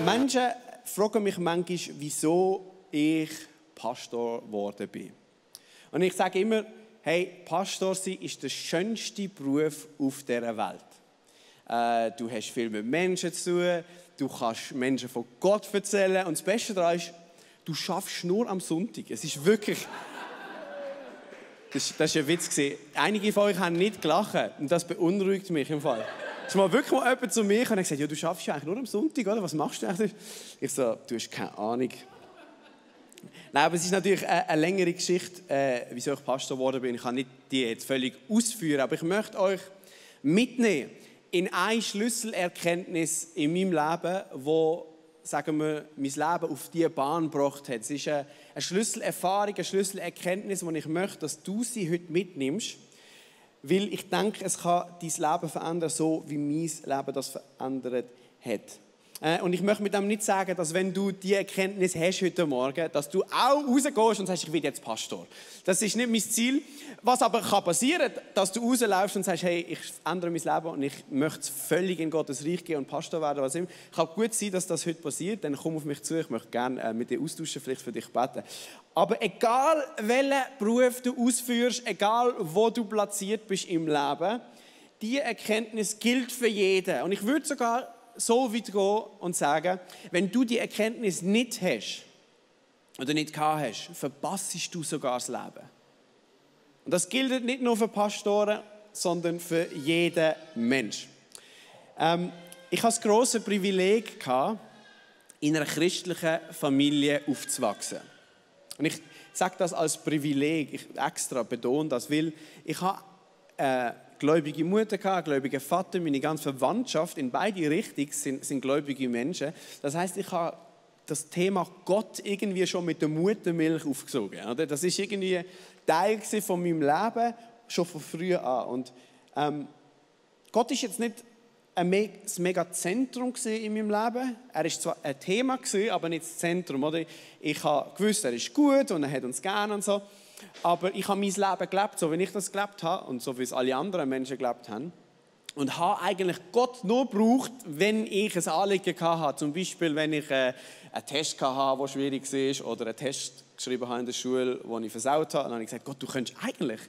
Menschen fragen mich manchmal, wieso ich Pastor geworden bin. Und ich sage immer, hey, Pastor sein ist der schönste Beruf auf dieser Welt. Du hast viel mit Menschen zu tun, du kannst Menschen von Gott erzählen und das Beste daran ist, du schaffst nur am Sonntag. Es ist wirklich... Das war ein Witz. Einige von euch haben nicht gelacht und das beunruhigt mich im Fall. Es ist mal wirklich mal jemand zu mir und hat gesagt, ja, du schaffst ja eigentlich nur am Sonntag, oder? Was machst du eigentlich? Ich so, du hast keine Ahnung. Nein, aber es ist natürlich eine längere Geschichte, wieso ich Pastor geworden bin. Ich kann nicht die jetzt völlig ausführen, aber ich möchte euch mitnehmen in eine Schlüsselerkenntnis in meinem Leben, wo, sagen wir, mein Leben auf diese Bahn gebracht hat. Es ist eine Schlüsselerfahrung, eine Schlüsselerkenntnis, und ich möchte, dass du sie heute mitnimmst, weil ich denke, es kann dein Leben verändern, so wie mein Leben das verändert hat. Und ich möchte mit dem nicht sagen, dass wenn du diese Erkenntnis hast heute Morgen, dass du auch rausgehst und sagst, ich will jetzt Pastor. Das ist nicht mein Ziel. Was aber kann passieren, dass du rausläufst und sagst, hey, ich ändere mein Leben und ich möchte völlig in Gottes Reich gehen und Pastor werden. Was immer. Kann gut sein, dass das heute passiert. Dann komm auf mich zu. Ich möchte gerne mit dir austauschen, vielleicht für dich beten. Aber egal, welchen Beruf du ausführst, egal, wo du platziert bist im Leben, diese Erkenntnis gilt für jeden. Und ich würde sogar so weit gehen und sagen, wenn du die Erkenntnis nicht hast oder nicht gehabt hast, verpassest du sogar das Leben. Und das gilt nicht nur für Pastoren, sondern für jeden Mensch. Ich hatte das grosse Privileg gehabt, in einer christlichen Familie aufzuwachsen. Und ich sage das als Privileg, ich extra betone das, weil ich habe gläubige Mutter gehabt, gläubigen Vater, meine ganze Verwandtschaft in beide Richtungen sind gläubige Menschen. Das heisst, ich habe das Thema Gott irgendwie schon mit der Muttermilch aufgesogen. Oder? Das ist irgendwie Teil von meinem Leben, schon von früh an. Und Gott ist jetzt nicht das Megazentrum in meinem Leben. Er war zwar ein Thema, aber nicht das Zentrum. Oder? Ich habe gewusst, er ist gut und er hat uns gerne und so. Aber ich habe mein Leben gelebt, so wie ich das gelebt habe und so wie es alle anderen Menschen gelebt haben. Und habe eigentlich Gott nur gebraucht, wenn ich ein Anliegen hatte. Zum Beispiel, wenn ich einen Test hatte, der schwierig war, oder einen Test geschrieben habe in der Schule, den ich versaut habe. Dann habe ich gesagt, Gott, du könntest eigentlich,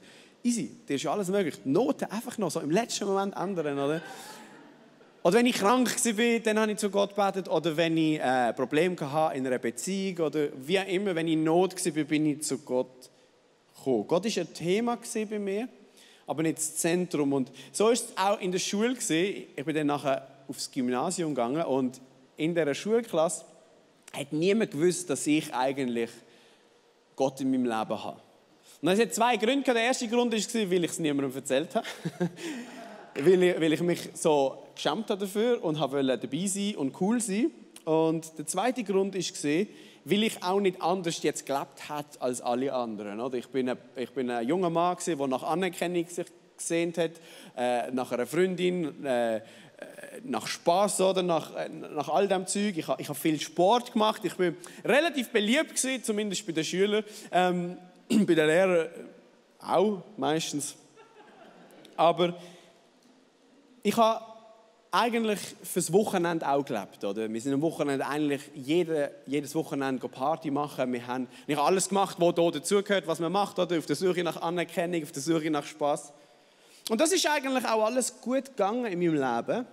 easy, dir ist ja alles möglich, Noten einfach noch so im letzten Moment ändern, oder? Oder wenn ich krank war, dann habe ich zu Gott gebetet. Oder wenn ich Probleme hatte in einer Beziehung, oder wie auch immer, wenn ich in Not war, bin ich zu Gott gekommen. Gott war ein Thema bei mir, aber nicht das Zentrum. Und so war es auch in der Schule. Ich bin dann nachher aufs Gymnasium gegangen und in dieser Schulklasse hat niemand gewusst, dass ich eigentlich Gott in meinem Leben habe. Und das hat zwei Gründe. Der erste Grund war, weil ich es niemandem erzählt habe. weil ich mich so geschämt habe dafür und wollte dabei sein und cool sein. Und der zweite Grund war, weil ich auch nicht anders jetzt gelebt hat als alle anderen. Oder? Ich bin ein junger Mann, der nach Anerkennung sich gesehnt hat, nach einer Freundin, nach Spass, oder? Nach all dem Zeug. Ich habe viel Sport gemacht. Ich bin relativ beliebt gewesen, zumindest bei den Schülern. Bei den Lehrern auch meistens. Aber ich habe eigentlich fürs Wochenende auch gelebt. Oder? Wir sind am Wochenende eigentlich jedes Wochenende Party machen. Ich habe alles gemacht, was hier dazugehört, was man macht. Oder? Auf der Suche nach Anerkennung, auf der Suche nach Spass. Und das ist eigentlich auch alles gut gegangen in meinem Leben,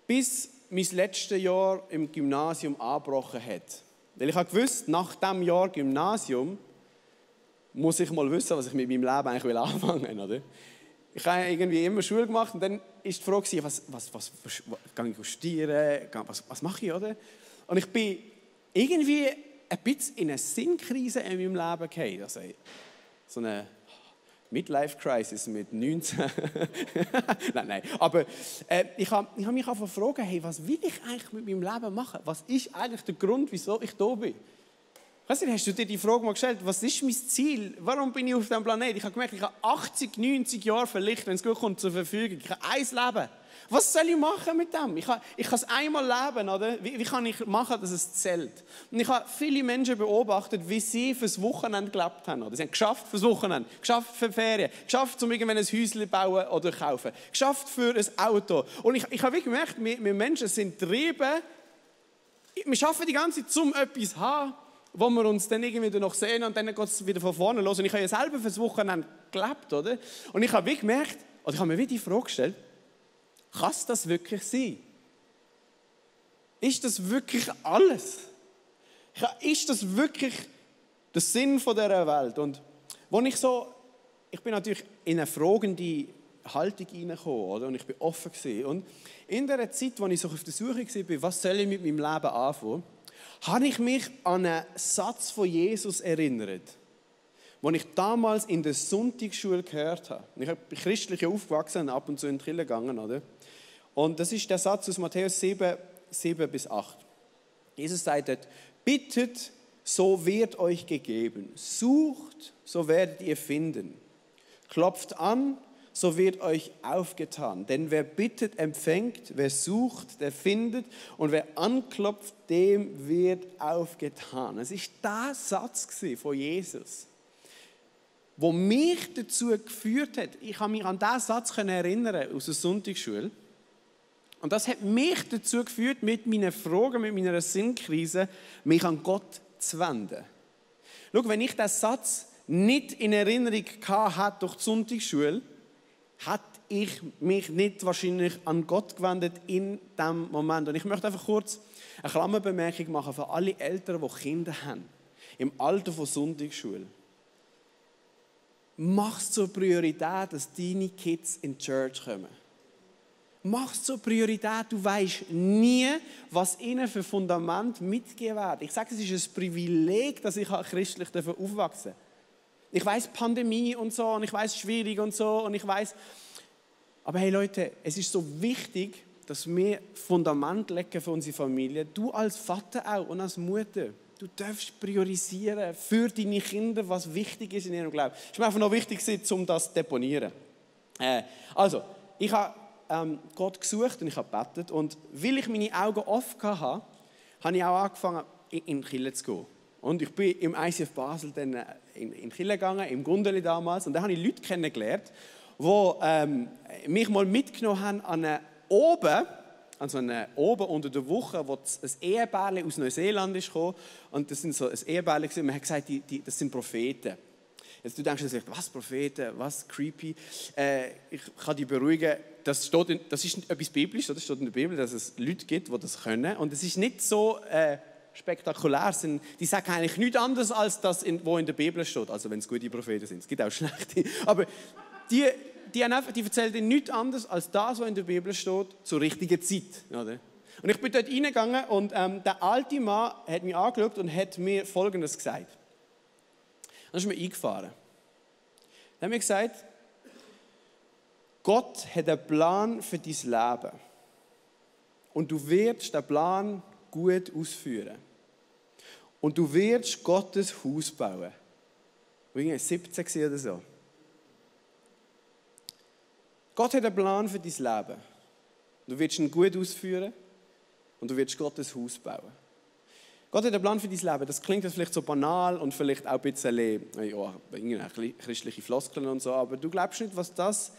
bis mein letztes Jahr im Gymnasium angebrochen hat. Weil ich habe gewusst, nach diesem Jahr Gymnasium muss ich mal wissen, was ich mit meinem Leben eigentlich anfangen will. Oder? Ich habe irgendwie immer Schule gemacht und dann war die Frage, was gehe ich studieren, was mache ich, oder? Und ich bin irgendwie ein bisschen in eine Sinnkrise in meinem Leben gefallen. Also so eine Midlife-Crisis mit 19. nein. Aber ich habe mich auch gefragt, hey, was will ich eigentlich mit meinem Leben machen? Was ist eigentlich der Grund, wieso ich da bin? Weißt du, hast du dir die Frage mal gestellt, was ist mein Ziel? Warum bin ich auf diesem Planeten? Ich habe gemerkt, ich habe 80, 90 Jahre vielleicht, wenn es gut kommt, zur Verfügung. Ich habe ein Leben. Was soll ich machen mit dem? Ich kann es einmal leben, oder? Wie kann ich machen, dass es zählt? Und ich habe viele Menschen beobachtet, wie sie fürs Wochenende gelebt haben. Oder? Sie haben geschafft fürs Wochenende, geschafft für Ferien, geschafft, um irgendwann ein Häuschen bauen oder kaufen, geschafft für ein Auto. Und ich habe wirklich gemerkt, wir Menschen sind getrieben wir arbeiten die ganze Zeit, um etwas zu haben, wo wir uns dann irgendwie noch sehen und dann geht es wieder von vorne los. Und ich habe ja selber für das Wochenende gelebt, oder? Und ich habe wie gemerkt, oder ich habe mir wie die Frage gestellt, kann es das wirklich sein? Ist das wirklich alles? Ist das wirklich der Sinn dieser Welt? Und ich bin natürlich in eine fragende Haltung hineingekommen, oder? Und ich bin offen gewesen. Und in der Zeit, wo ich so auf der Suche war, was soll ich mit meinem Leben anfangen, habe ich mich an einen Satz von Jesus erinnert, den ich damals in der Sonntagsschule gehört habe. Ich bin christlich aufgewachsen und ab und zu in die Kirche gegangen, oder? Und das ist der Satz aus Matthäus 7 bis 8. Jesus sagt dort, bittet, so wird euch gegeben. Sucht, so werdet ihr finden. Klopft an, so wird euch aufgetan. Denn wer bittet, empfängt, wer sucht, der findet und wer anklopft, dem wird aufgetan. Es war der Satz von Jesus, der mich dazu geführt hat. Ich kann mich an diesen Satz erinnern aus der Sonntagsschule. Und das hat mich dazu geführt, mit meinen Fragen, mit meiner Sinnkrise, mich an Gott zu wenden. Schau, wenn ich diesen Satz nicht in Erinnerung hatte durch die Sonntagsschule, hätte ich mich nicht wahrscheinlich an Gott gewendet in diesem Moment. Und ich möchte einfach kurz eine Klammerbemerkung machen für alle Eltern, die Kinder haben, im Alter von Sonntagsschule. Mach es zur Priorität, dass deine Kids in die Church kommen. Mach es zur Priorität, du weisst nie, was ihnen für Fundament mitgegeben wird. Ich sage, es ist ein Privileg, dass ich christlich aufwachsen darf. Ich weiss Pandemie und so und ich weiss schwierig und so und ich weiss. Aber hey Leute, es ist so wichtig, dass wir Fundament legen für unsere Familie. Du als Vater auch und als Mutter. Du darfst priorisieren für deine Kinder, was wichtig ist in ihrem Glauben. Es ist mir einfach noch wichtig, um das zu deponieren. Ich habe Gott gesucht und ich habe gebetet. Und weil ich meine Augen offen hatte, habe ich auch angefangen, in die Kirche zu gehen. Und ich bin im ICF Basel dann in die Kirche gegangen, im Gundeli damals. Und da habe ich Leute kennengelernt, die mich mal mitgenommen haben an eine oben unter der Woche, wo ein Ehepärchen aus Neuseeland ist gekommen. Und das sind so ein Ehepärchen, man hat gesagt, das sind Propheten. Jetzt du denkst dir, was Propheten, was creepy. Ich kann dich beruhigen, das ist etwas Biblisches, das steht in der Bibel, dass es Leute gibt, die das können. Und es ist nicht so spektakulär. Die sagen eigentlich nichts anderes, als das, was in der Bibel steht. Also wenn es gute Propheten sind. Es gibt auch schlechte. Aber die erzählen dir nichts anderes, als das, was in der Bibel steht, zur richtigen Zeit. Oder? Und ich bin dort reingegangen und der alte Mann hat mich angeschaut und hat mir Folgendes gesagt. Dann ist mir eingefahren. Er hat mir gesagt, Gott hat einen Plan für dein Leben. Und du wirst den Plan gut ausführen. Und du wirst Gottes Haus bauen. Ich war 17 oder so. Gott hat einen Plan für dein Leben. Du wirst ihn gut ausführen und du wirst Gottes Haus bauen. Gott hat einen Plan für dein Leben. Das klingt jetzt vielleicht so banal und vielleicht auch ein bisschen christliche Floskeln und so, aber du glaubst nicht, was das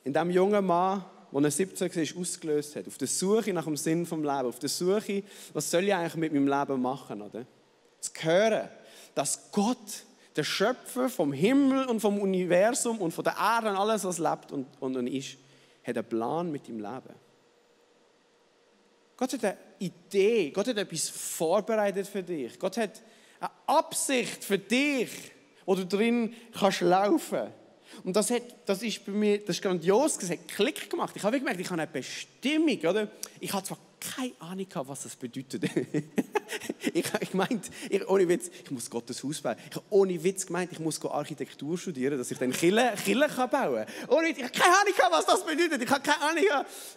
in diesem jungen Mann, der er 17 war, ausgelöst hat. Auf der Suche nach dem Sinn des Lebens. Auf der Suche, was soll ich eigentlich mit meinem Leben machen, oder? Zu hören, dass Gott, der Schöpfer vom Himmel und vom Universum und von der Erde und alles, was lebt und ist, hat einen Plan mit deinem Leben. Gott hat eine Idee, Gott hat etwas vorbereitet für dich. Gott hat eine Absicht für dich, wo du drin kannst laufen. Und das ist bei mir, das ist grandios, das hat Klick gemacht. Ich habe gemerkt, ich habe eine Bestimmung, oder? Ich hatte zwar keine Ahnung, was das bedeutet. ich meinte, ohne Witz, ich muss Gottes Haus bauen. Ich habe ohne Witz gemeint, ich muss Architektur studieren, dass ich dann Kirche bauen kann. Ich habe keine Ahnung, was das bedeutet. Ich habe keine Ahnung,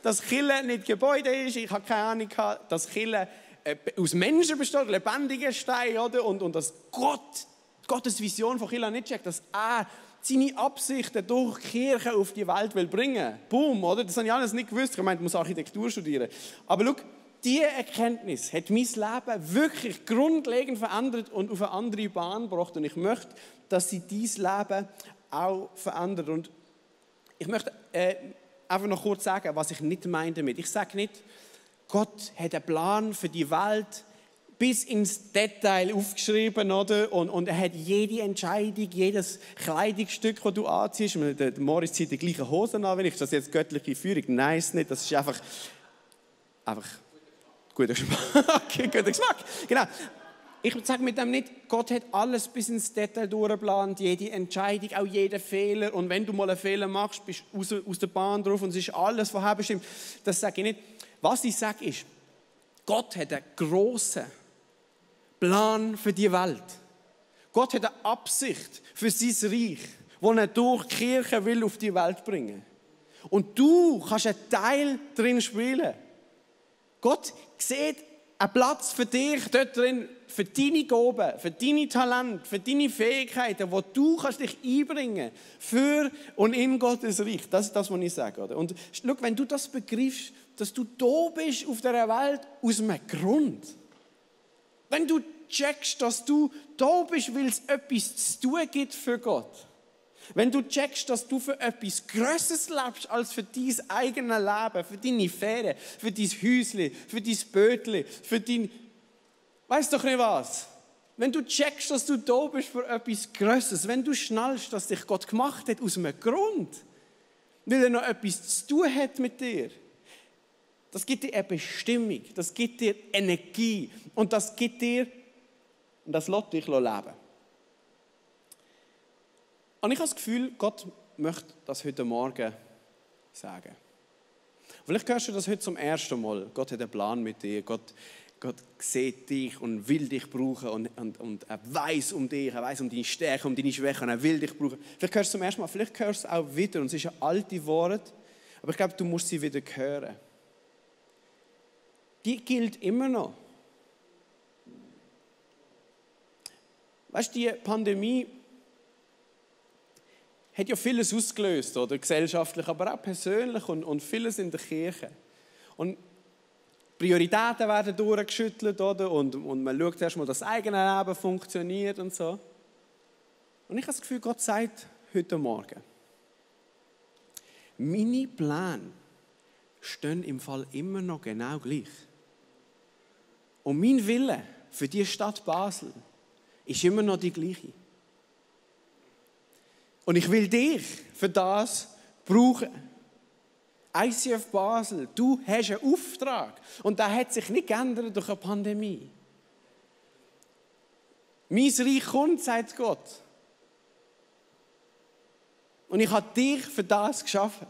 dass Kirche nicht Gebäude ist. Ich habe keine Ahnung, dass Kirche aus Menschen besteht, lebendige Steine, oder? Und dass Gottes Vision von Kirche nicht checkt, dass er seine Absichten durch Kirche auf die Welt will bringen. Boom, oder? Das habe ich alles nicht gewusst. Ich meinte, ich muss Architektur studieren. Aber schau, diese Erkenntnis hat mein Leben wirklich grundlegend verändert und auf eine andere Bahn gebracht. Und ich möchte, dass sie dein Leben auch verändert. Und ich möchte einfach noch kurz sagen, was ich nicht meine damit. Ich sage nicht, Gott hat einen Plan für die Welt. bis ins Detail aufgeschrieben, oder? Und er hat jede Entscheidung, jedes Kleidungsstück, das du anziehst. Der Moritz zieht die gleichen Hosen an, wenn ich das jetzt göttliche Führung? Nein, ist nicht. Das ist einfach guter Geschmack. Okay, guter Geschmack. Genau. Ich sage mit dem nicht, Gott hat alles bis ins Detail durchgeplant, jede Entscheidung, auch jeden Fehler. Und wenn du mal einen Fehler machst, bist du aus der Bahn drauf und es ist alles vorherbestimmt. Das sage ich nicht. Was ich sage ist, Gott hat einen grossen Plan für die Welt. Gott hat eine Absicht für sein Reich, das er durch die Kirche will auf die Welt bringen. Und du kannst einen Teil drin spielen. Gott sieht einen Platz für dich dort drin, für deine Gaben, für deine Talente, für deine Fähigkeiten, wo du kannst dich einbringen für und in Gottes Reich. Das ist das, was ich sage. Oder? Und schau, wenn du das begreifst, dass du da bist auf dieser Welt aus einem Grund. Wenn du checkst, dass du da bist, weil es etwas zu tun gibt für Gott. Wenn du checkst, dass du für etwas Größeres lebst als für dein eigenes Leben, für deine Ferien, für dein Häuschen, für dein Bötchen, für dein... Weißt doch nicht was? Wenn du checkst, dass du da bist für etwas Größeres, wenn du schnallst, dass dich Gott gemacht hat aus einem Grund, weil er noch etwas zu tun hat mit dir, das gibt dir eine Bestimmung, das gibt dir Energie und das gibt dir, und das lässt dich leben. Und ich habe das Gefühl, Gott möchte das heute Morgen sagen. Vielleicht hörst du das heute zum ersten Mal. Gott hat einen Plan mit dir. Gott sieht dich und will dich brauchen. Und er weiß um dich, er weiß um deine Stärken, um deine Schwächen. Und er will dich brauchen. Vielleicht hörst du es zum ersten Mal, vielleicht hörst du es auch wieder. Und es ist ein alte Wort, aber ich glaube, du musst sie wieder hören. Die gilt immer noch. Weißt du, die Pandemie hat ja vieles ausgelöst, oder? Gesellschaftlich, aber auch persönlich und vieles in der Kirche. Und Prioritäten werden durchgeschüttelt, oder? Und man schaut erst mal, dass das eigene Leben funktioniert und so. Und ich habe das Gefühl, Gott sagt heute Morgen, meine Pläne stehen im Fall immer noch genau gleich. Und mein Wille für die Stadt Basel ist immer noch die gleiche. Und ich will dich für das brauchen. ICF Basel, du hast einen Auftrag. Und der hat sich nicht geändert durch eine Pandemie. Mein Reich kommt, sagt Gott. Und ich habe dich für das geschaffen.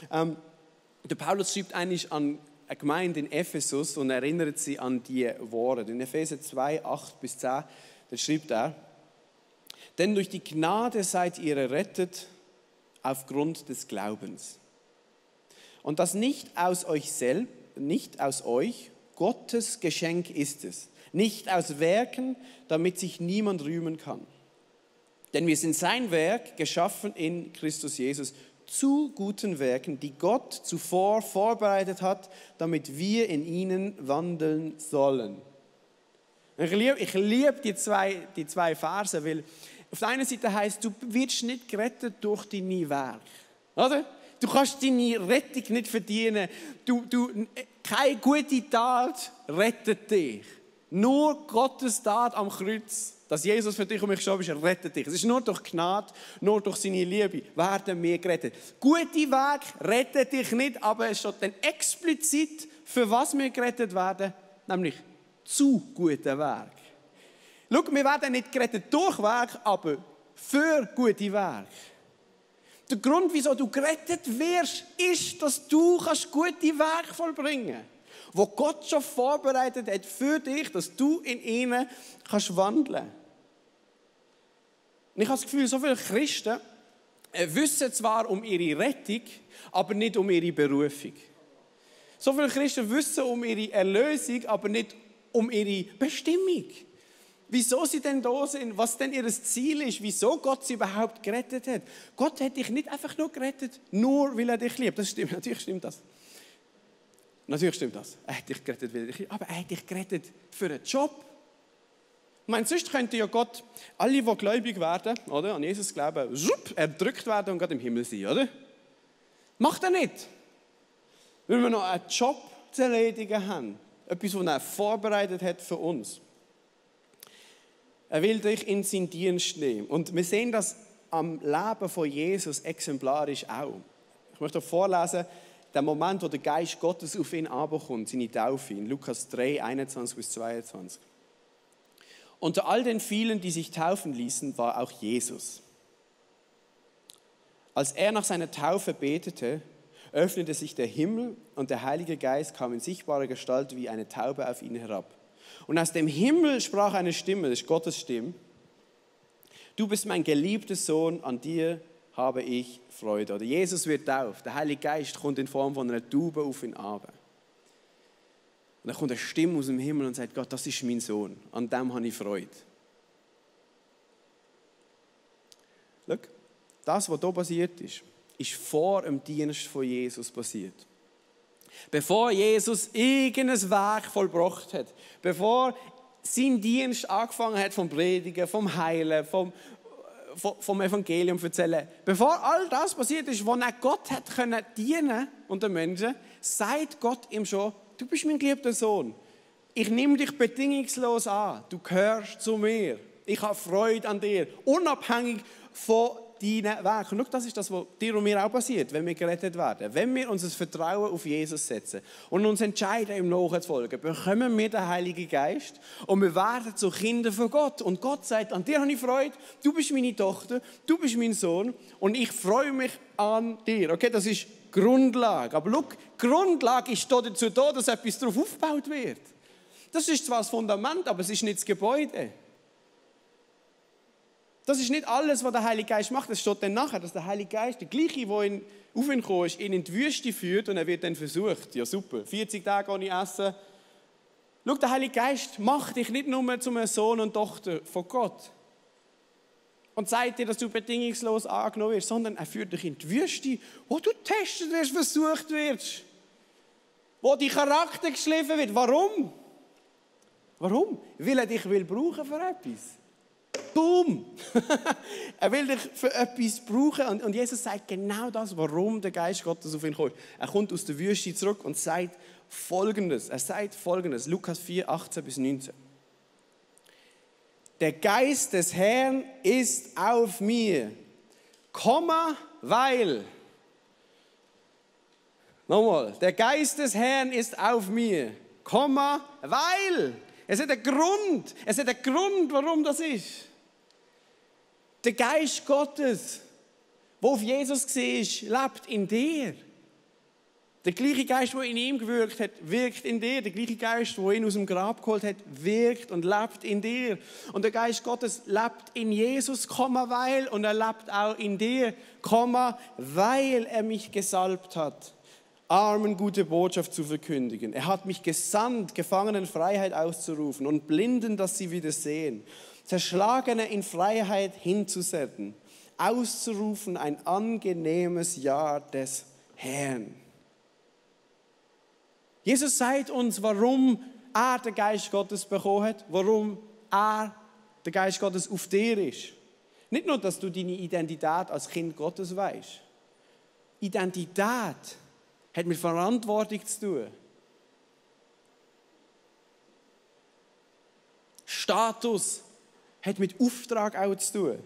Der Paulus schreibt eigentlich an eine Gemeinde in Ephesus und erinnert sie an die Worte. In Epheser 2, 8-10, da schreibt er, denn durch die Gnade seid ihr errettet aufgrund des Glaubens. Und das nicht aus euch selbst, nicht aus euch, Gottes Geschenk ist es. Nicht aus Werken, damit sich niemand rühmen kann. Denn wir sind sein Werk, geschaffen in Christus Jesus, zu guten Werken, die Gott zuvor vorbereitet hat, damit wir in ihnen wandeln sollen. Ich liebe die zwei Verse, weil auf der einen Seite heisst, du wirst nicht gerettet durch deine Werke. Oder? Du kannst deine Rettung nicht verdienen. Keine gute Tat rettet dich. Nur Gottes Tat am Kreuz, dass Jesus für dich und mich gestorben ist, rettet dich. Es ist nur durch Gnade, nur durch seine Liebe werden wir gerettet. Gute Werke retten dich nicht, aber es steht dann explizit, für was wir gerettet werden, nämlich zu guten Werken. Schau, wir werden nicht gerettet durch Werk, aber für gute Werke. Der Grund, wieso du gerettet wirst, ist, dass du gute Werke vollbringen kannst, wo Gott schon vorbereitet hat für dich, dass du in ihnen wandeln kannst. Und ich habe das Gefühl, so viele Christen wissen zwar um ihre Rettung, aber nicht um ihre Berufung. So viele Christen wissen um ihre Erlösung, aber nicht um ihre Bestimmung. Wieso sie denn da sind, was denn ihr Ziel ist, wieso Gott sie überhaupt gerettet hat. Gott hat dich nicht einfach nur gerettet, nur weil er dich liebt. Das stimmt, natürlich stimmt das. Natürlich stimmt das. Er hat dich gerettet, weil er dich liebt. Aber er hat dich gerettet für einen Job. Ich meine, sonst könnte ja Gott alle, die gläubig werden, oder, an Jesus glauben, erdrückt werden und gerade im Himmel sein, oder? Macht er nicht. Weil wir noch einen Job zu erledigen haben. Etwas, was er vorbereitet hat für uns. Er will dich in seinen Dienst nehmen. Und wir sehen das am Leben von Jesus exemplarisch auch. Ich möchte euch vorlesen, der Moment, wo der Geist Gottes auf ihn herabkommt, seine Taufe, in Lukas 3, 21-22. Unter all den vielen, die sich taufen ließen, war auch Jesus. Als er nach seiner Taufe betete, öffnete sich der Himmel und der Heilige Geist kam in sichtbarer Gestalt wie eine Taube auf ihn herab. Und aus dem Himmel sprach eine Stimme, das ist Gottes Stimme: Du bist mein geliebter Sohn, an dir habe ich Freude. Oder Jesus wird tauft, der Heilige Geist kommt in Form von einer Taube auf ihn herab. Und dann kommt eine Stimme aus dem Himmel und sagt: Gott, das ist mein Sohn, an dem habe ich Freude. Schau, das, was hier passiert ist, ist vor dem Dienst von Jesus passiert. Bevor Jesus irgendein Werk vollbracht hat, bevor sein Dienst angefangen hat vom Predigen, vom Heilen, vom Evangelium erzählen, bevor all das passiert ist, wo er Gott hat können dienen unter Menschen, sagt Gott ihm schon: Du bist mein geliebter Sohn. Ich nehme dich bedingungslos an. Du gehörst zu mir. Ich habe Freude an dir, unabhängig von deinen Werken. Und schau, das ist das, was dir und mir auch passiert, wenn wir gerettet werden. Wenn wir unser Vertrauen auf Jesus setzen und uns entscheiden, ihm nachzufolgen, bekommen wir den Heiligen Geist und wir werden zu Kindern von Gott. Und Gott sagt: An dir habe ich Freude, du bist meine Tochter, du bist mein Sohn und ich freue mich an dir. Okay, das ist Grundlage. Aber schau, Grundlage ist dazu da, dass etwas darauf aufgebaut wird. Das ist zwar das Fundament, aber es ist nicht das Gebäude. Das ist nicht alles, was der Heilige Geist macht. Es steht dann nachher, dass der Heilige Geist, der gleiche, der auf ihn gekommen ist, ihn in die Wüste führt und er wird dann versucht. Ja super, 40 Tage ohne Essen. Schau, der Heilige Geist macht dich nicht nur zu einem Sohn und Tochter von Gott und sagt dir, dass du bedingungslos angenommen wirst, sondern er führt dich in die Wüste, wo du getestet wirst, versucht wirst, wo dein Charakter geschliffen wird. Warum? Warum? Weil er dich brauchen für etwas. Boom! Er will dich für etwas brauchen. Und Jesus sagt genau das, warum der Geist Gottes auf ihn kommt. Er kommt aus der Wüste zurück und sagt Folgendes. Er sagt Folgendes. Lukas 4, 18-19. Der Geist des Herrn ist auf mir, weil. Nochmal. Der Geist des Herrn ist auf mir, weil. Es hat einen Grund. Es hat einen Grund, warum das ist. Der Geist Gottes, der auf Jesus war, lebt in dir. Der gleiche Geist, der in ihm gewirkt hat, wirkt in dir. Der gleiche Geist, der ihn aus dem Grab geholt hat, wirkt und lebt in dir. Und der Geist Gottes lebt in Jesus, weil. Und er lebt auch in dir, weil er mich gesalbt hat, Armen gute Botschaft zu verkündigen. Er hat mich gesandt, Gefangenen Freiheit auszurufen und Blinden, dass sie wieder sehen. Zerschlagene in Freiheit hinzusetzen. Auszurufen ein angenehmes Jahr des Herrn. Jesus sagt uns, warum er den Geist Gottes bekommen hat, warum er, der Geist Gottes, auf dir ist. Nicht nur, dass du deine Identität als Kind Gottes weißt. Identität hat mit Verantwortung zu tun. Status hat mit Auftrag auch zu tun.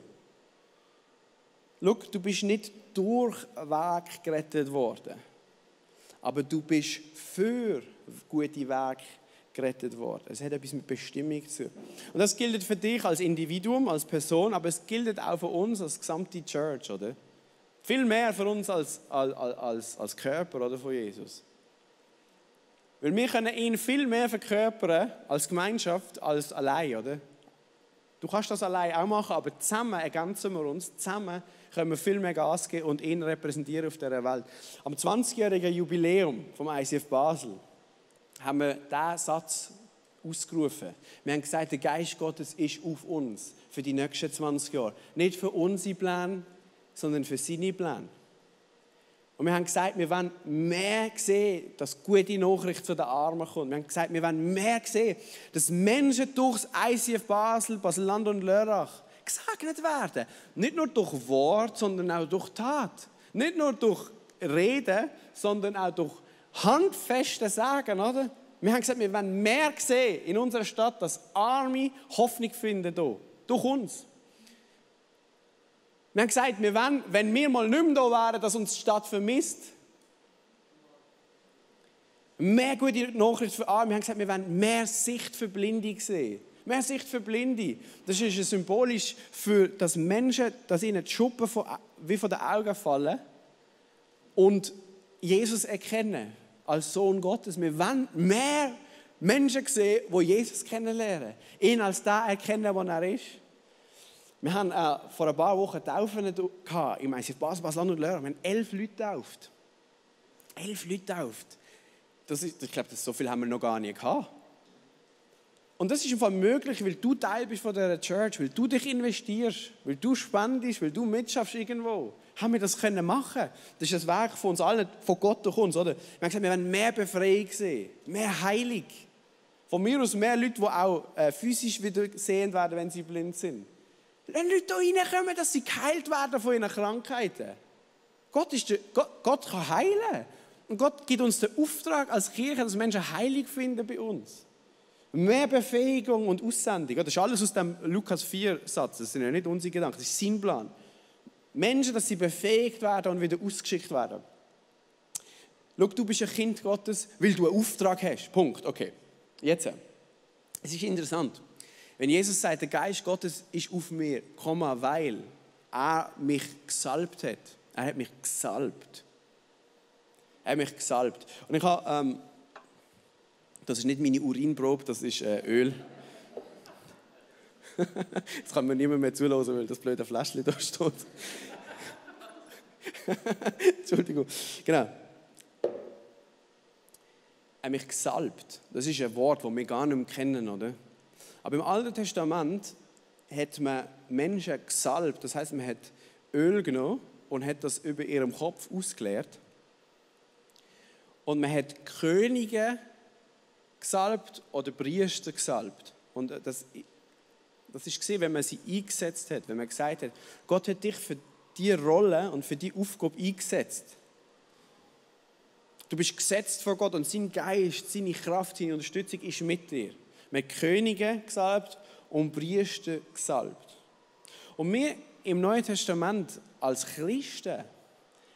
Schau, du bist nicht durch Weg gerettet worden, aber du bist für gute Wege gerettet worden. Es hat etwas mit Bestimmung zu tun. Und das gilt für dich als Individuum, als Person, aber es gilt auch für uns als gesamte Church, oder? Viel mehr für uns als Körper, oder, von Jesus. Weil wir können ihn viel mehr verkörpern als Gemeinschaft, als allein, oder? Du kannst das allein auch machen, aber zusammen ergänzen wir uns. Zusammen können wir viel mehr Gas geben und ihn repräsentieren auf dieser Welt. Am 20-jährigen Jubiläum vom ICF Basel haben wir diesen Satz ausgerufen. Wir haben gesagt, der Geist Gottes ist auf uns für die nächsten 20 Jahre. Nicht für unsere Pläne, sondern für seine Pläne. Und wir haben gesagt, wir wollen mehr sehen, dass gute Nachricht zu den Armen kommt. Wir haben gesagt, wir wollen mehr sehen, dass Menschen durchs ICF Basel, Basel-Land und Lörrach gesegnet werden. Nicht nur durch Wort, sondern auch durch Tat. Nicht nur durch Reden, sondern auch durch handfeste Sagen, oder? Wir haben gesagt, wir wollen mehr sehen in unserer Stadt, dass Arme Hoffnung finden hier, durch uns. Wir haben gesagt, wir wollen, wenn wir mal nicht mehr da wären, dass uns die Stadt vermisst. Mehr gute Nachricht für Arme. Wir haben gesagt, wir wollen mehr Sicht für Blinde sehen. Mehr Sicht für Blinde. Das ist symbolisch für das Menschen, dass ihnen die Schuppen wie von den Augen fallen und Jesus erkennen als Sohn Gottes. Wir wollen mehr Menschen sehen, die Jesus kennenlernen. Ihn als den erkennen, der er ist. Wir haben vor ein paar Wochen Taufen gehabt. Ich meine, in Basel und Lörrach. Wir haben 11 Leute getauft. 11 Leute getauft. Ich glaube, so viel haben wir noch gar nicht gehabt. Und das ist einfach möglich, weil du Teil bist von dieser Church, weil du dich investierst, weil du spendest, weil du mitschaffst irgendwo. Haben wir das können machen? Das ist ein Werk von uns allen, von Gott durch uns, oder? Wir haben gesagt, wir wollen mehr Befreiung sehen, mehr Heilung. Von mir aus mehr Leute, die auch physisch wieder sehend werden, wenn sie blind sind. Wenn Leute hier reinkommen, dass sie geheilt werden von ihren Krankheiten. Gott kann heilen. Und Gott gibt uns den Auftrag als Kirche, dass Menschen Heilung finden bei uns. Mehr Befähigung und Aussendung. Das ist alles aus dem Lukas 4-Satz. Das sind ja nicht unsere Gedanken, das ist sein Plan. Menschen, dass sie befähigt werden und wieder ausgeschickt werden. Schau, du bist ein Kind Gottes, weil du einen Auftrag hast. Punkt. Okay. Jetzt. Es ist interessant. Wenn Jesus sagt, der Geist Gottes ist auf mir, weil er mich gesalbt hat. Er hat mich gesalbt. Er hat mich gesalbt. Und ich habe... das ist nicht meine Urinprobe, das ist Öl. Jetzt kann mir niemand mehr zuhören, weil das blöde Fläschchen da steht. Entschuldigung. Genau. Er hat mich gesalbt. Das ist ein Wort, das wir gar nicht mehr kennen, oder? Aber im Alten Testament hat man Menschen gesalbt. Das heisst, man hat Öl genommen und hat das über ihrem Kopf ausgeleert. Und man hat Könige gesalbt oder Priester gesalbt. Und das ist gesehen, wenn man sie eingesetzt hat, wenn man gesagt hat, Gott hat dich für diese Rolle und für diese Aufgabe eingesetzt. Du bist gesetzt vor Gott und sein Geist, seine Kraft, seine Unterstützung ist mit dir. Man hat Könige gesalbt und Priester gesalbt. Und wir im Neuen Testament als Christen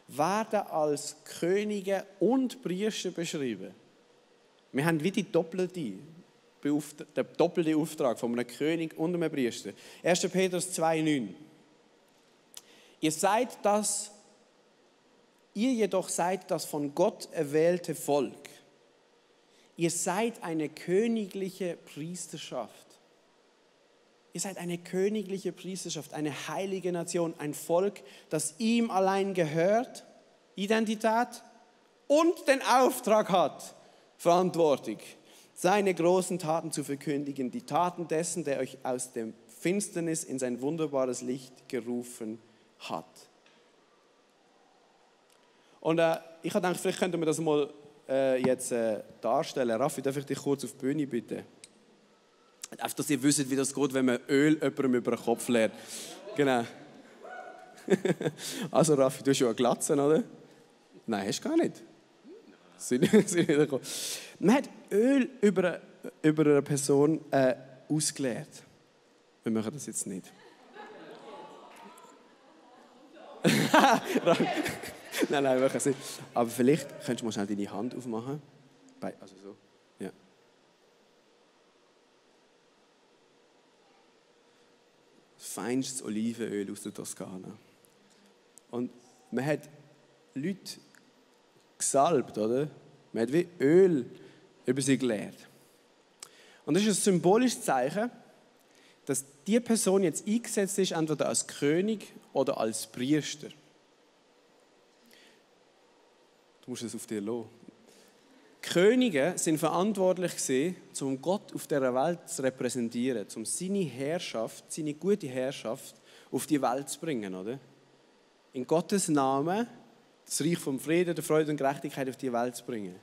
werden als Könige und Priester beschrieben. Wir haben wie den doppelten Auftrag von einem König und einem Priester. 1. Petrus 2,9. Ihr jedoch seid das von Gott erwählte Volk. Ihr seid eine königliche Priesterschaft. Ihr seid eine königliche Priesterschaft, eine heilige Nation, ein Volk, das ihm allein gehört, Identität und den Auftrag hat, Verantwortung, seine großen Taten zu verkündigen, die Taten dessen, der euch aus der Finsternis in sein wunderbares Licht gerufen hat. Und ich habe gedacht, vielleicht könnten wir das mal jetzt darstellen. Raffi, darf ich dich kurz auf die Bühne bitten? Einfach, dass ihr wisst, wie das geht, wenn man Öl jemandem über den Kopf leert. Genau. Also Raffi, du hast ja eine Glatze, oder? Nein, hast du gar nicht. Man hat Öl über eine Person ausgeleert. Wir machen das jetzt nicht. Nein, wir machen es nicht. Aber vielleicht könntest du mal schnell deine Hand aufmachen. Also so. Ja. Feinstes Olivenöl aus der Toskana. Und man hat Leute gesalbt, oder? Man hat wie Öl über sie geleert. Und das ist ein symbolisches Zeichen, dass diese Person jetzt eingesetzt ist, entweder als König oder als Priester. Du musst es auf dir lassen. Könige sind verantwortlich gewesen, um Gott auf dieser Welt zu repräsentieren, um seine Herrschaft, seine gute Herrschaft auf die Welt zu bringen, oder? In Gottes Namen das Reich vom Frieden, der Freude und Gerechtigkeit auf die Welt zu bringen.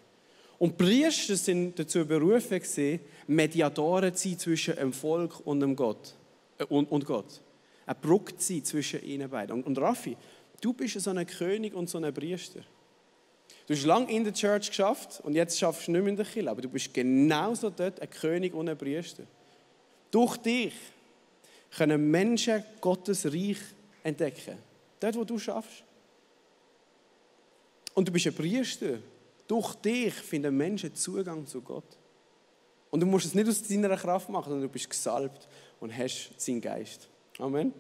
Und Priester sind dazu berufen gewesen, Mediatoren zu sein zwischen dem Volk und dem Gott. Und Gott. Eine Brücke zu sein zwischen ihnen beiden. Und Raffi, du bist so ein König und so ein Priester. Du hast lange in der Church geschafft und jetzt schaffst du nicht mehr in der Kirche, aber du bist genauso dort ein König und ein Priester. Durch dich können Menschen Gottes Reich entdecken. Dort, wo du schaffst. Und du bist ein Priester. Durch dich finden Menschen Zugang zu Gott. Und du musst es nicht aus deiner Kraft machen, sondern du bist gesalbt und hast seinen Geist. Amen.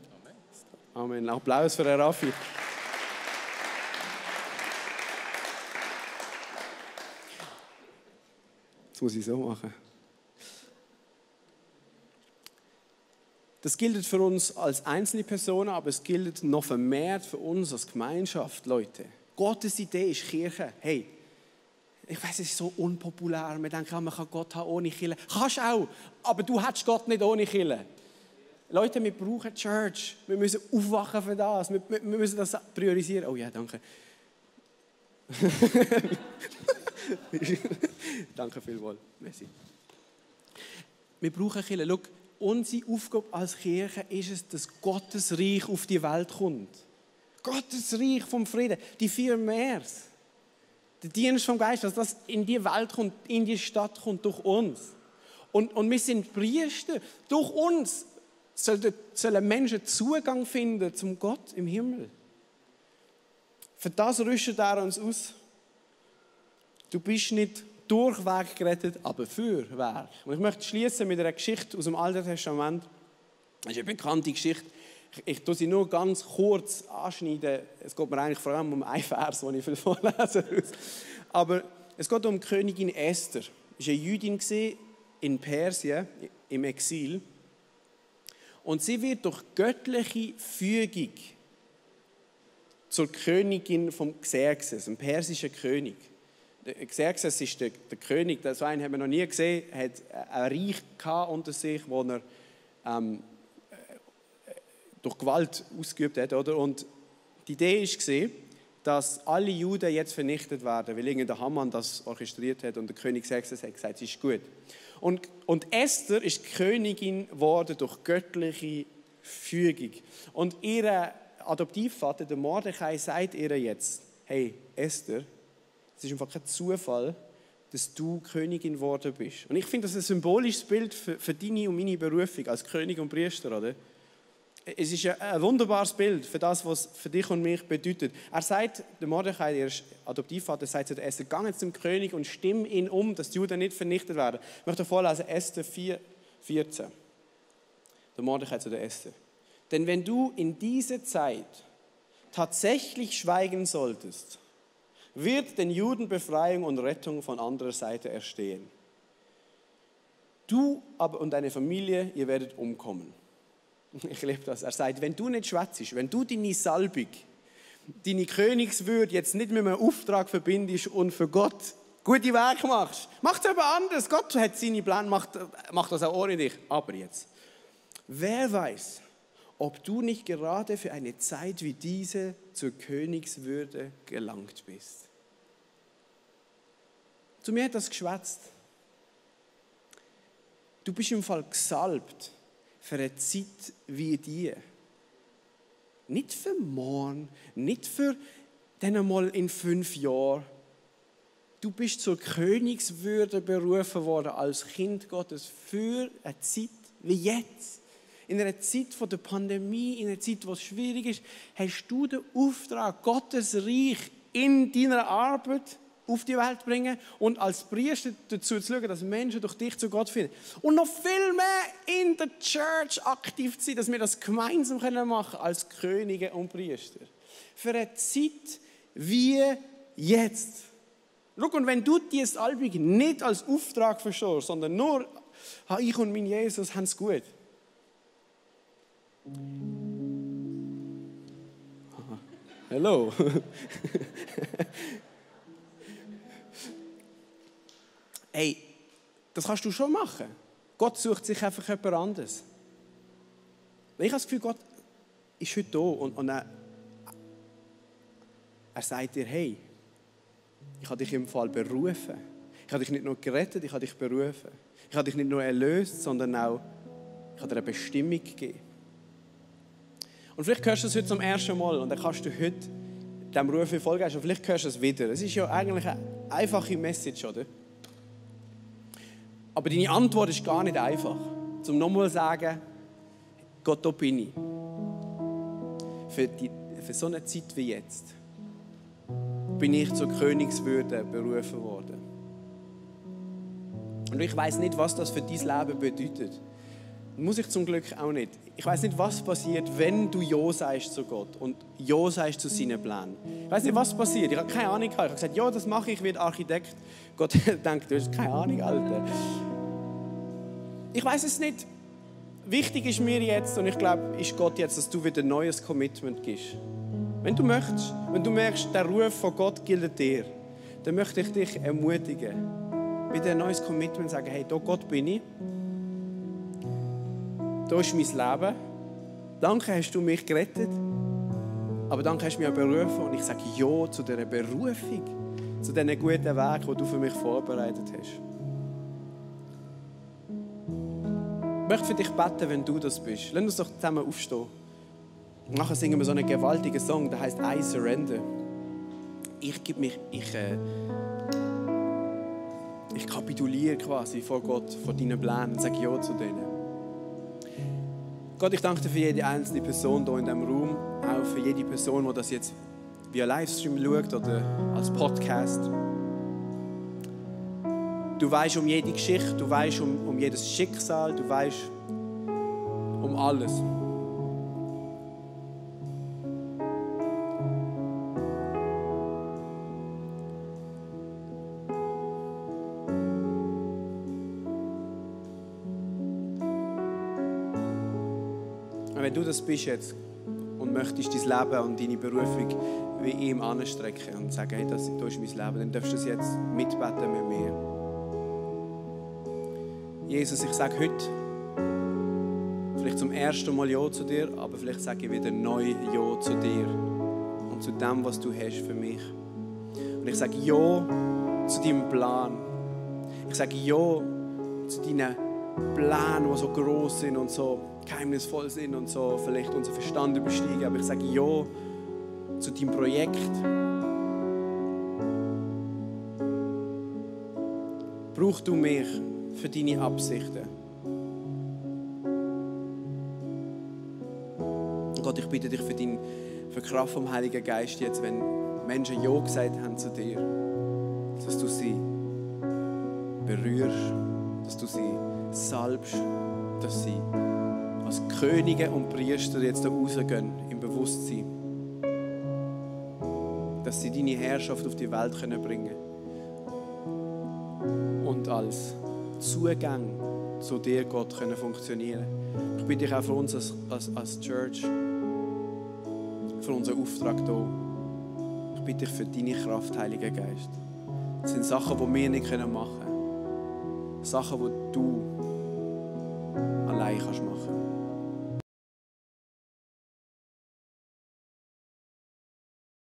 Amen. Applaus für den Raffi. Das muss ich so machen. Das gilt für uns als einzelne Personen, aber es gilt noch vermehrt für uns als Gemeinschaft, Leute. Gottes Idee ist Kirche. Hey, ich weiss, es ist so unpopulär. Wir denken, man kann Gott haben ohne Kirche. Kannst du auch, aber du hättest Gott nicht ohne Kirche. Leute, wir brauchen Church. Wir müssen aufwachen für das. Wir müssen das priorisieren. Oh ja, danke. Danke vielmals. Merci. Wir brauchen Kirche. Schau, unsere Aufgabe als Kirche ist es, dass Gottes Reich auf die Welt kommt. Gottes Reich vom Frieden. Die 4 Mehrs. Der Dienst vom Geist, dass das in die Welt kommt, in die Stadt kommt, durch uns. Und wir sind Priester. Durch uns sollen Menschen Zugang finden zum Gott im Himmel. Für das rüstet er uns aus. Du bist nicht durch Weg gerettet, aber für Weg. Und ich möchte schließen mit einer Geschichte aus dem Alten Testament. Das ist eine bekannte Geschichte. Ich tue sie nur ganz kurz anschneiden. Es geht mir eigentlich vor allem um einen Vers, den ich viel vorlesen muss. Aber es geht um die Königin Esther. Sie war eine Jüdin in Persien, im Exil. Und sie wird durch göttliche Fügung zur Königin von Xerxes, einem persischen König. Xerxes ist der König, so einen haben wir noch nie gesehen, er hat ein Reich unter sich, wo er durch Gewalt ausgeübt hat. Oder? Und die Idee war, dass alle Juden jetzt vernichtet werden, weil irgendein Haman das orchestriert hat und der König Xerxes hat gesagt, es ist gut. Und Esther ist Königin geworden durch göttliche Fügung. Und ihr Adoptivvater, der Mordechai, sagt ihr jetzt, hey Esther, es ist einfach kein Zufall, dass du Königin geworden bist. Und ich finde das ein symbolisches Bild für deine und meine Berufung als König und Priester, oder? Es ist ein wunderbares Bild für das, was für dich und mich bedeutet. Er sagt, der Mordechai, ihr Adoptivvater, sagt zu der Esther, geh jetzt zum König und stimm ihn um, dass die Juden nicht vernichtet werden. Ich möchte vorlesen, Esther 4,14. Der Mordechai zu der Esther. Denn wenn du in dieser Zeit tatsächlich schweigen solltest, wird den Juden Befreiung und Rettung von anderer Seite erstehen. Du aber und deine Familie, ihr werdet umkommen. Ich liebe das. Er sagt, wenn du nicht schwätzest, wenn du deine Salbung, deine Königswürde jetzt nicht mit einem Auftrag verbindest und für Gott gute Werke machst, mach es aber anders. Gott hat seine Pläne, macht das auch ohne dich. Aber jetzt, wer weiß, ob du nicht gerade für eine Zeit wie diese zur Königswürde gelangt bist. Zu mir hat das geschwätzt. Du bist im Fall gesalbt für eine Zeit wie die. Nicht für morgen, nicht für dann einmal in 5 Jahren. Du bist zur Königswürde berufen worden als Kind Gottes für eine Zeit wie jetzt. In einer Zeit der Pandemie, in einer Zeit, wo es schwierig ist, hast du den Auftrag, Gottes Reich in deiner Arbeit auf die Welt zu bringen und als Priester dazu zu schauen, dass Menschen durch dich zu Gott finden. Und noch viel mehr in der Church aktiv zu sein, dass wir das gemeinsam machen können als Könige und Priester. Für eine Zeit wie jetzt. Schau, und wenn du diese Salbung nicht als Auftrag verstehst, sondern nur, ich und mein Jesus haben es gut. Hallo. Hey, das kannst du schon machen. Gott sucht sich einfach jemand anderes. Ich habe das Gefühl, Gott ist heute da und er sagt dir, hey, ich habe dich im Fall berufen. Ich habe dich nicht nur gerettet, ich habe dich berufen. Ich habe dich nicht nur erlöst, sondern auch, ich habe dir eine Bestimmung gegeben. Und vielleicht hörst du das heute zum ersten Mal und dann kannst du heute diesem Ruf folgen hast. Und vielleicht hörst du es wieder. Es ist ja eigentlich eine einfache Message, oder? Aber deine Antwort ist gar nicht einfach. Zum nochmal sagen, Gott, da bin ich. Für so eine Zeit wie jetzt bin ich zur Königswürde berufen worden. Und ich weiß nicht, was das für dein Leben bedeutet. Muss ich zum Glück auch nicht. Ich weiß nicht, was passiert, wenn du Ja sagst zu Gott und Ja sagst zu seinen Plänen. Ich weiß nicht, was passiert. Ich habe keine Ahnung. Ich habe gesagt, ja, das mache ich, werde Architekt. Gott denkt, du hast keine Ahnung, Alter. Ich weiß es nicht. Wichtig ist mir jetzt, und ich glaube, ist Gott jetzt, dass du wieder ein neues Commitment gibst. Wenn du möchtest, wenn du merkst, der Ruf von Gott gilt dir, dann möchte ich dich ermutigen, wieder ein neues Commitment sagen, hey, da Gott bin ich, da ist mein Leben, danke hast du mich gerettet, aber danke hast du mich auch berufen und ich sage Ja zu dieser Berufung, zu diesen guten Weg, die du für mich vorbereitet hast. Ich möchte für dich beten, wenn du das bist. Lass uns doch zusammen aufstehen. Nachher singen wir so einen gewaltigen Song, der heißt I Surrender. Ich kapituliere quasi vor Gott, vor deinen Plänen und sage Ja zu denen. Gott, ich danke dir für jede einzelne Person hier in diesem Raum, auch für jede Person, die das jetzt via Livestream schaut oder als Podcast. Du weißt um jede Geschichte, du weißt um jedes Schicksal, du weißt um alles. Und wenn du das bist jetzt und möchtest dein Leben und deine Berufung wie ihm anstrecken und sagen, hey, das ist mein Leben, dann darfst du das jetzt mitbeten mit mir. Jesus, ich sage heute vielleicht zum ersten Mal Ja zu dir, aber vielleicht sage ich wieder neu Ja zu dir und zu dem, was du hast für mich. Und ich sage Ja zu deinem Plan. Ich sage Ja zu deinen Plänen, die so gross sind und so geheimnisvoll sind und so vielleicht unseren Verstand übersteigen. Aber ich sage Ja zu deinem Projekt. Brauch du mich für deine Absichten. Und Gott, ich bitte dich für die Kraft vom Heiligen Geist jetzt, wenn Menschen Ja gesagt haben zu dir, dass du sie berührst, dass du sie salbst, dass sie als Könige und Priester jetzt da rausgehen im Bewusstsein, dass sie deine Herrschaft auf die Welt bringen können und als Zugang zu dir, Gott, können funktionieren. Ich bitte dich auch für uns als Church, für unseren Auftrag hier. Ich bitte dich für deine Kraft, Heiliger Geist. Das sind Sachen, die wir nicht machen können. Sachen, die du allein machen kannst.